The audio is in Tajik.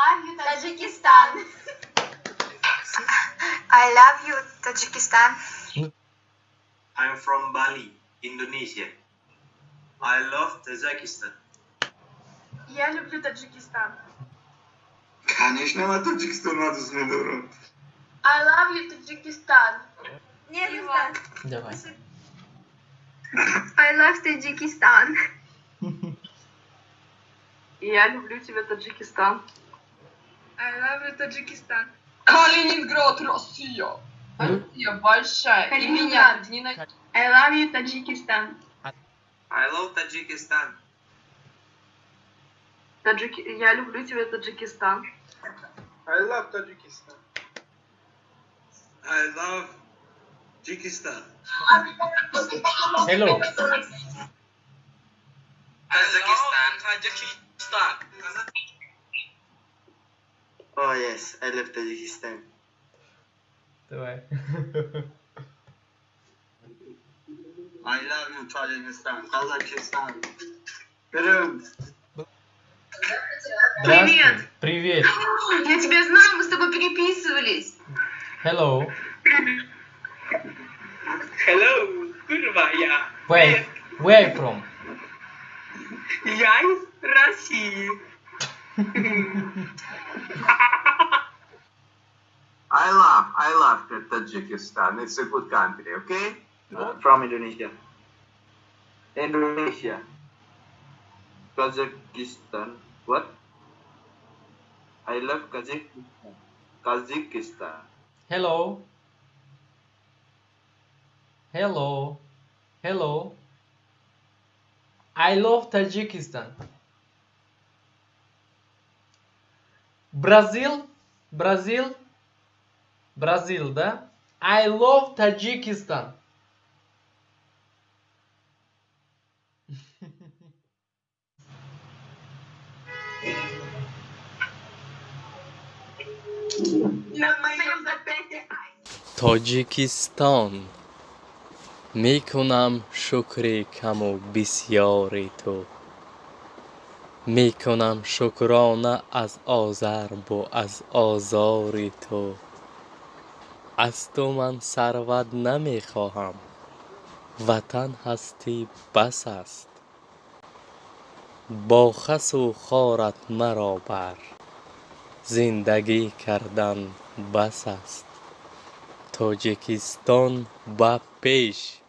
love you, Tajikistan. I love you, Tajikistan. I'm from Bali, Indonesia. I love Tajikistan. Я люблю Таджикистан. Конечно, ман Тоҷикистонро дӯст медорам. I love you, Tajikistan. Не, Давай. I love Tajikistan. Я люблю тебя, Таджикистан. I love you, Таджикистан. Калининград, Россия. Россия большая. И меня не на... I love you, Tajikistan. I love Tajikistan. Я люблю тебя, Таджикистан. I love Tajikistan. I love Tajikistan. Hello. Kazakhstan. Tajikistan. Oh yes, I love Tajikistan. Давай. I love you, Tajikistan, Kazakhstan. Берем. Здравствуй. Привет. Я тебя знаю, мы с тобой переписывались. Hello. Hello, kurwa, я. Where you from? Я из России. I love Tajikistan. It's a good country, okay? From Indonesia. Indonesia. Kazakhstan. What? I love Kazakhstan. Kazakhstan. Hello. Hello. Hello. I love Tajikistan. Brazil? Brazil? Brazil, да? I love Tajikistan. На моем запястье. Тоҷикистон, мекунам шукри каму бисёри ту, мекунам шукрона аз озарбу аз озори ту. Аз ту ман сарват намехоҳам, ватан ҳастӣ, бас аст. Бо хасу хорат маро бар, зиндагӣ кардан бас аст. Тоҷикистон, ба пеш!